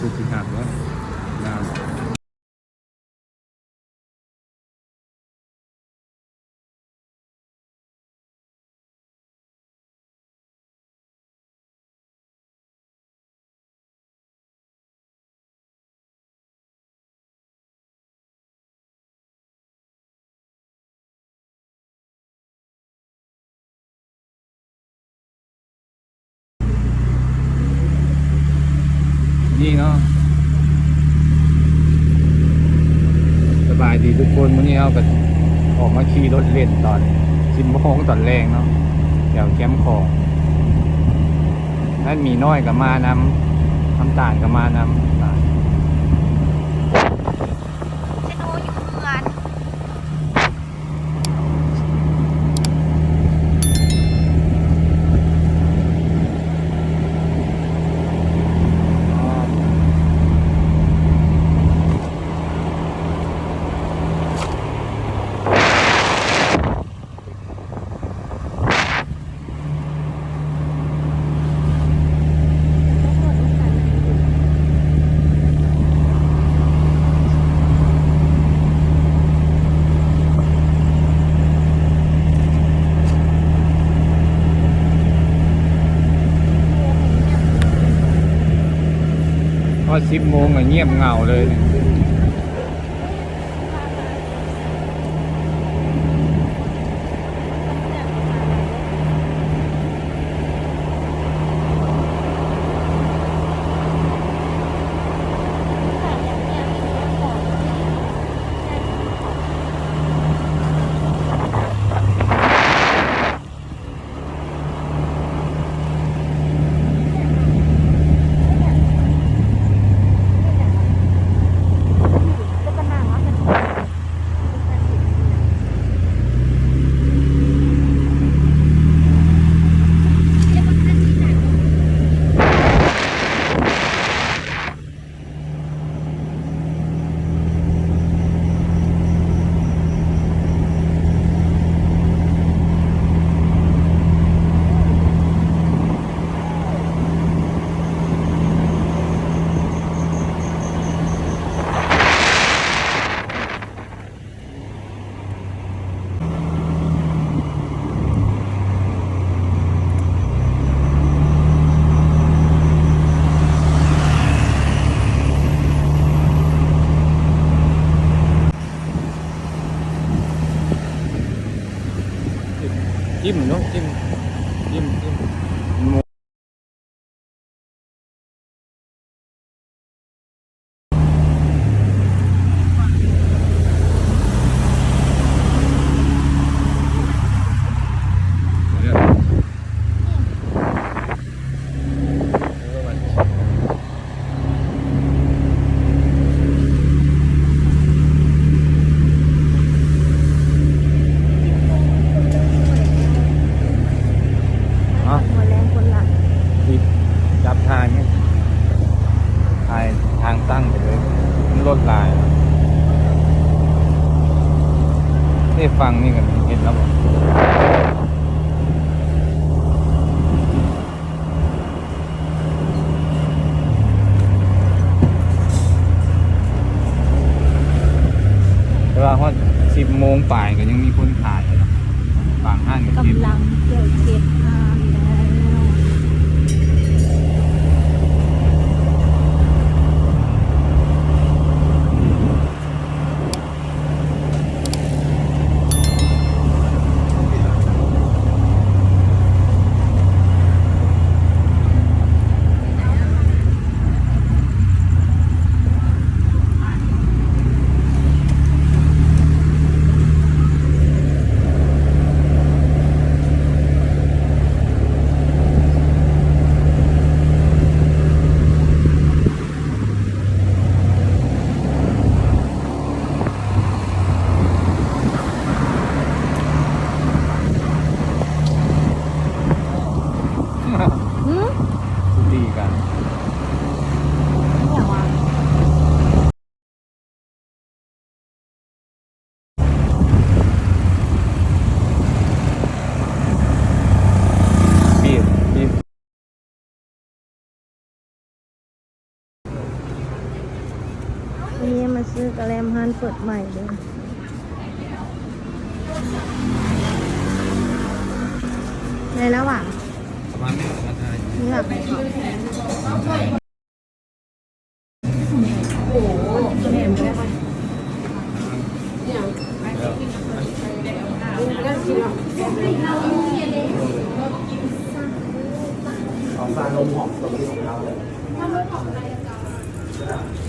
ຄືຊິຄັກເນາະ ງາມ. ນີ້ເນາະ ສະບາຍດີທຸກຄົນ. ມື້ນີ້ເຮົາກໍອອກມາຂີ່ລົດເລ່ນຕອນສິບໂມງຕອນແລງເນາະ ແຖວແຄມຂອງ. ນັ້ນໝີນ້ອຍກໍມານຳ ນ້ຳຕານກໍມານຳ ນ້ຳຕານ. ເຊໂນຢູ່ເຮືອນ. ພໍສິບໂມງກໍງຽບເຫງົາເລີຍ. ຈິ້ມເນາະ ຈິ້ມ ຈິ້ມ ຈິ້ມ. ຮະ? ຫົວແລງຄົນລະ ຕິດຈັບຖ່າຍນີ້ ຖ່າຍທາງຕັ້ງໄປເລີຍ ມັນລົດຫຼາຍ. ເອີ ຝັ່ງນີ້ກໍເຫັນແລ້ວບໍ່? ແຕ່ວ່າຮອດສິບໂມງປາຍກໍຍັງມີຄົນຂາຍຢູ່ເນາະ ບາງຮ້ານກໍເກັບ ກຳລັງຈະເກັບຮ້ານແລ້ວ. ເ ຊື້ກະແລັມຮ້ານເປີດໃໝ່ເດີ. ໄດ້ແລ້ວຫວາ? ປະມານນີ້ລະ ເລືອກ. ເອົາຊານົມຫອມຕົວນີ້ຂອງເຮົາເລີຍ.